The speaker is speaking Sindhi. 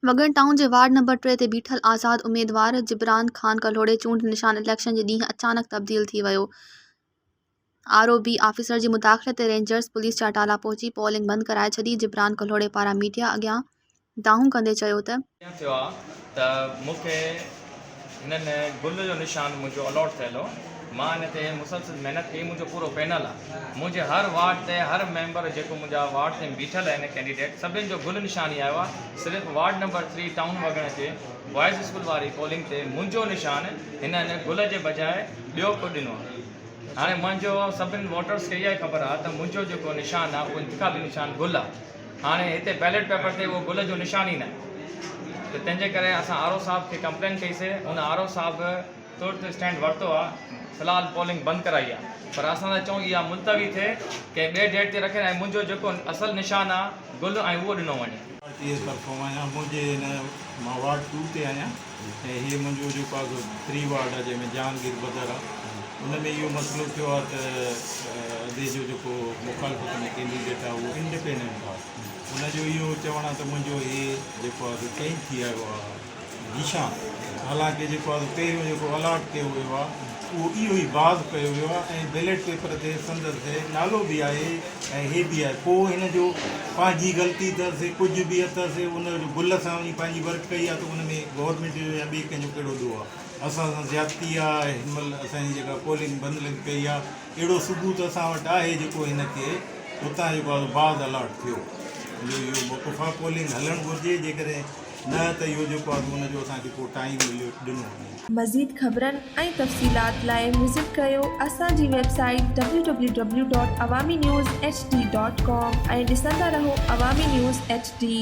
وڳڻ ٽائون جي وارڊ نمبر ٽي تي بيٺل آزاد اميدوار جبران خان ڪلهوڙي چونڊ نشان اليڪشن جي ڏينهن اچانڪ تبديل ٿي ويو. آر او بي آفيسر جي مداخلت تي رينجرز پوليس جا ٽالا پهچي پولنگ بند ڪرائي ڇڏي. جبران ڪلهوڙي پاران ميڊيا اڳيان دانهون ڪندي چيو ته. ائين ٿيو آ ته مون کي هنن گل جو نشان منهنجو الاٽ ٿيل هو مان ان تي مسلسل محنت ڪئي منهنجو پورو پينل آ منهنجي هر وارڊ تي هر ميمبر جيڪو منهنجا وارڊ تي بيٺل آهن ڪينڊيڊيٽ سڀن جو گل نشان ئي آيو آ صرف وارڊ نمبر ٿري ٽائون وڳڻ جي بوائز اسڪول واري پولنگ تي منهنجو نشان هنن گل جي بجاء ٻيو ڪو ڏنو آ هاڻي منهنجو سڀن ووٽرس کي اها ئي خبر آ ته منهنجو جيڪو نشان آ اهو انتخابي نشان گل آ. هاڻي هتي بيلٽ پيپر تي اهو گل جو نشان ئي ناهي ته تنهن جي ڪري اسان آر او صاحب کي ڪمپلين ڪئي سي ان آر او صاحب ترت اسٽينڊ ورتو آ في الحال پولنگ بند ڪرائي آ پر اسان ٿا چئون اها ملتوي ٿئي ڪنهن ٻئي ڊيٽ تي رکين ۽ منهنجو جيڪو اصل نشان آ گل ۽ اهو ڏنو وڃي. پارٽي جي طرفون آهيان منهنجي هن مان وارڊ ٽو تي آهيان ۽ هي منهنجو جيڪو آهي سو ٿري وارڊ آهي جنهن ۾ جهانگير بدر آهي ان ۾ اهو مسئلو ٿيو آهي ته ادي جو جيڪو مخالفت ۾ ڪينڊيڊيٽ آهي اهو انڊيپينڊنٽ آهي ان جو اهو چوڻ آهي ته منهنجو هي جيڪو آهي سو چينج ٿي آيو آهي نشان حالانڪه جيڪو آهي سو پهريون جيڪو الاٽ ڪيو ويو آهي اهو اهو ئي باز ڪيو ويو آهي ۽ بيلٽ پيپر تي سندس نالو به آهي ۽ هي به آهي پوء هن جو پنهنجي غلطي اٿس ڪجهه به اٿس ان جو گل سان وڃي پنهنجي ورڪ ڪئي آهي ته ان ۾ گورنمينٽ جو يا ٻئي ڪنهن جو ڪهڙو ڏوهه آهي اسان سان زيادتي آهي هن مهل اسان جي جيڪا پولنگ بند لڳي پئي آهي اهڙو ثبوت اسان وٽ آهي جيڪو هن کي اتان جيڪو آهي باز الاٽ ٿيو منهنجو اهو موقف آهي پولنگ هلڻ گهرجي جيڪڏهن نه ته اهو جيڪو آهي ان جو اسان کي ڪو ٽائيم مليو ڏنو وڃي. مزيد خبرن ۽ تفصيلات لاء وزٽ ڪريو اسان جي website W W W dot Awami news H D dot com ۽ ڏسندا رهو عوامي نيوز ايڇ ڊي.